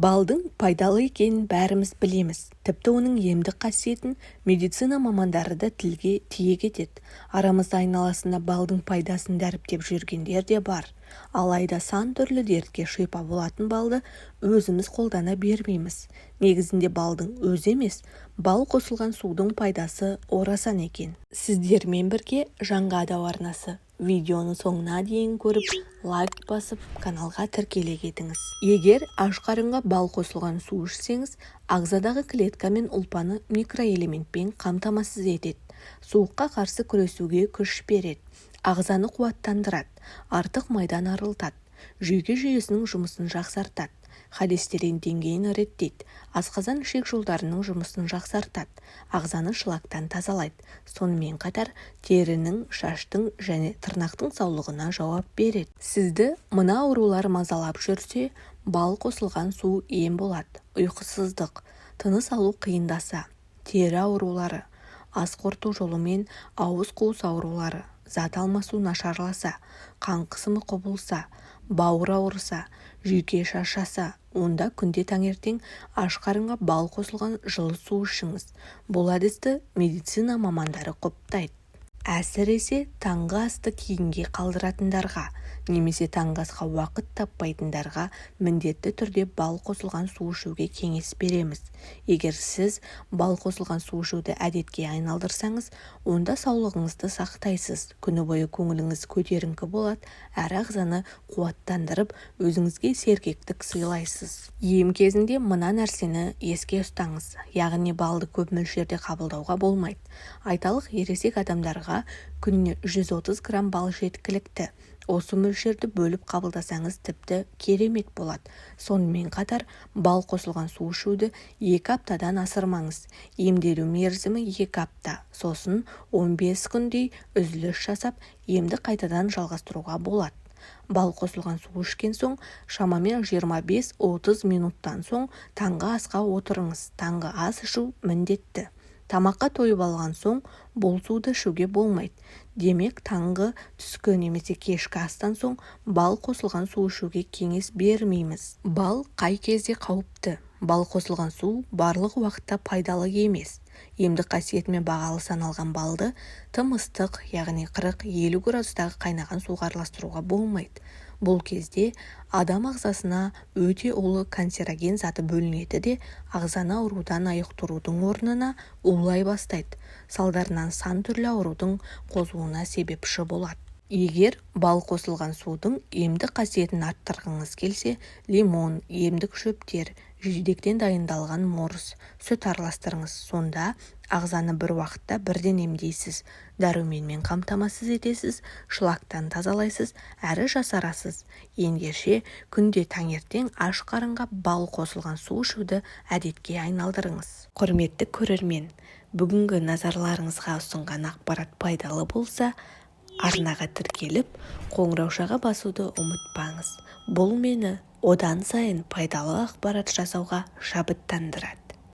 Балдың пайдалы екенін бәріміз білеміз. Тіпті оның емдік қасиетін медицина мамандары да тілге тиек етеді. Арамызда айналасында балдың пайдасын дәріптеп жүргендер де бар. Алайда сан түрлі дертке шипа болатын балды өзіміз қолдана бермейміз. Негізінде балдың өзі емес, бал қосылған судың пайдасы орасан екен. Сіздермен бірге Жанға дауа арнасы. Видеоны соңына дейін көріп, лайк басып, каналға тіркеле кетіңіз. Егер аш қарынға бал қосылған су ішсеңіз, ағзадағы клетка мен ұлпаны микроэлементпен қамтамасыз етеді. Суыққа қарсы күресуге күш береді. Ағзаны қуаттандырады, артық майдан арылтады, жүйке жүйесінің жұмысын жақсартады, холестерин деңгейін реттейді, асқазан-ішек жолдарының жұмысын жақсартады, ағзаны шлактан тазалайды. Сонымен қатар терінің, шаштың және тырнақтың саулығына жауап береді. Сізді мына аурулар мазалап жүрсе, бал қосылған су ем болады. Ұйқысыздық, тыныс алу қиындаса, тері аурулары, ас қорыту жолымен ауыз қуыс аурулары, зат алмасу нашарласа, қан қысымы құбылса, бауыр ауырса, жүйке шаршаса, онда күнде таңертең аш қарынға бал қосылған жылы су ішіңіз. Бұл әдісті медицина мамандары құптайды. Әсіресе таңғы асты кейінге қалдыратындарға немесе таңғы асқа уақыт таппайтындарға міндетті түрде бал қосылған су ішуге кеңес береміз. Егер сіз бал қосылған су ішуді әдетке айналдырсаңыз, онда саулығыңызды сақтайсыз, күні бойы көңіліңіз көтеріңкі болады, әрі ағзаны қуаттандырып, өзіңізге сергектік сыйлайсыз. Ем кезінде мына нәрсені еске ұстаңыз, яғни балды көп мөлшерде қабылдауға болмайды. Айталық, ересек адамдарға күніне 130 грамм бал жеткілікті. Осы мөлшерді бөліп қабылдасаңыз тіпті керемет болады. Сонымен қатар бал қосылған су ішуді 2 аптадан асырмаңыз. Емделу мерзімі 2 апта, сосын 15 күндей үзіліс жасап, емді қайтадан жалғастыруға болады. Бал қосылған су ішкен соң шамамен 25-30 минуттан соң таңғы асқа отырыңыз. Таңғы ас ішу міндетті. Тамаққа тойып алған соң бұл суды ішуге болмайды. Демек, таңғы, түскі немесе кешкі астан соң бал қосылған су ішуге кеңес бермейміз. Бал қай кезде қауіпті? Бал қосылған су барлық уақытта пайдалы емес. Емдік қасиетімен бағалы саналған балды тым ыстық, яғни 40-50 градустағы қайнаған суға араластыруға болмайды. Бұл кезде адам ағзасына өте улы канцероген заты бөлінеді де, ағзаны аурудан айықтырудың орнына улай бастайды. Салдарынан сан түрлі аурудың қозуына себепші болады. Егер бал қосылған судың емдік қасиетін арттырғыңыз келсе, лимон, емдік шөптер, жидектен дайындалған морс, сүт араластырыңыз. Сонда ағзаны бір уақытта бірден емдейсіз, дәруменмен қамтамасыз етесіз, шлактан тазалайсыз, әрі жасарасыз. Ендеше, күнде таңертең аш қарынға бал қосылған су ішуді әдетке айналдырыңыз. Құрметті көрермен, бүгінгі назарларыңызға ұсынған ақпарат пайдалы болса, арнаға тіркеліп, қоңыраушаға басуды ұмытпаңыз. Бұл мені одан сайын пайдалы ақпарат жасауға шабыттандырады.